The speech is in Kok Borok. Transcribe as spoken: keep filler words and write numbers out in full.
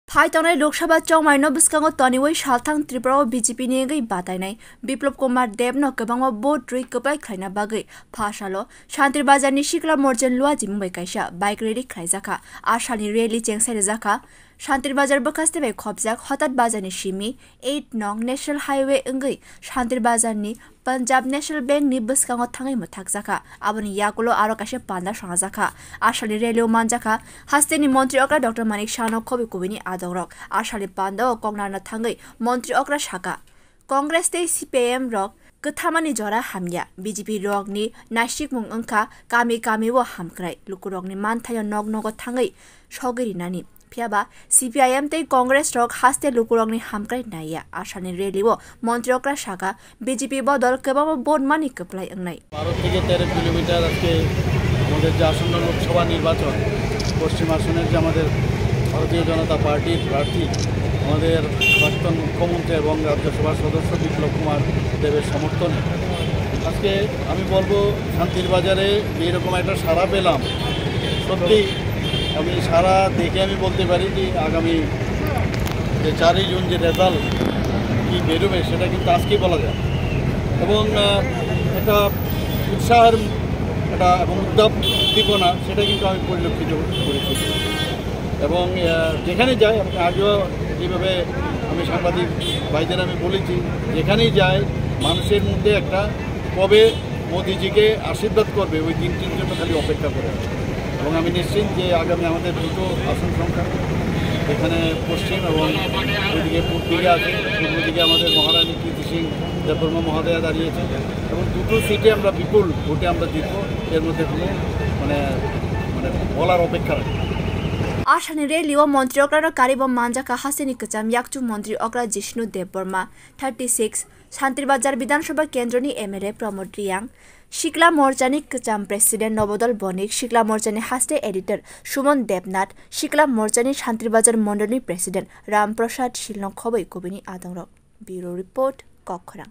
Phai tongnai Lok Sabha chongmaino bwskango toniwi salthang Tripura o B J P ni wngwi batainai Biplop Kumar Deb no kwbangma vote rwi kwplai khlaina bagwi pha salo Shantir Bazar ni Shikla Morchan Luajimung bai kaisa bike rally khlaijakha. A salni rally chengsai rwjakha Shantir Bazar bwkhaste bai khopjak Hotat Bazar ni simi eight nong National Highway wngwi Shantir Bazar ni Punjab National Bank ni bwskango thangwi mwthakjakha. Aboni yakulo aro kaisa panda sanajakha. A salni rally o manjakha hasteni montri okra Doctor Manik Saha no khobwi kubui ni adongrok. A salni panda o kok narwna thangwi montri okra saka, Congress tei C P I M rok kwthamani jora hamya, B J P rokni naisikmung wngkha kami kami o hamkrai, lukurokni manthaino nok nogo thangwi sogwi rinani. Phiyaba C P I M tei Congress rok haste lukurokni hamkrai naiya. A salni rally o montri okra saka, B J P bodol kwbangma vote mani kwplai wngnai. বারো থেকে তেরো কিলোমিটার আজকে আমাদের যে আসন্ন লোকসভা নির্বাচন, পশ্চিম আসনের যে আমাদের ভারতীয় জনতা পার্টির প্রার্থী, আমাদের প্রাক্তন মুখ্যমন্ত্রী এবং রাজ্যসভার সদস্য বিপ্লব কুমার দেবের সমর্থনে আজকে আমি বলবো শান্তির বাজারে যেরকম একটা সাড়া পেলাম, সত্যি আমি সারা দেখে আমি বলতে পারি যে আগামী যে চারই জুন যে রেজাল্ট কি বেরোবে সেটা কিন্তু আজকেই বলা যায়। এবং আহ, একটা উৎসাহের একটা এবং উদ্যাপ উদ্দীপনা সেটা কিন্তু আমি পরিলক্ষিত করেছি। এবং আহ, যেখানে যাই, আমি আগেও যেভাবে আমি সাংবাদিক ভাইদের আমি বলেছি, যেখানেই যাই মানুষের মধ্যে একটা কবে মোদিজিকে আশীর্বাদ করবে ওই দিনটির জন্য খালি অপেক্ষা করে আছে। এবং আমি নিশ্চিত যে আগামী আমাদের দুটো আসন সংখ্যা, এখানে পশ্চিম এবং ওইদিকে পূর্ব দিকে আছে, পূর্ব দিকে আমাদের মহারানী কীর্তি সিং দেববর্মা মহোদয়া দাঁড়িয়েছে এবং দুটো সিটে আমরা বিপুল ভোটে আমরা জিতবো। এর মধ্যে কোনো মানে মানে বলার অপেক্ষা রাখে না। A salni rally o montri okrano karibo manjakha hasteni kwcham yakchu montri okra Jishnu Debbarma, thirty six, Shantir Bazar Bidhan Sabha kendroni M L A Pramod Reang, Shikla Morchani kwcham President Nobodol Bonik, Shikla Morchani haste editor Suman Debnath, Shikla Morchani Shantir Bazar Mondolni President Ram Prasad Silno khoboi kubini adongrok. Bureau Report, Kokkhorang.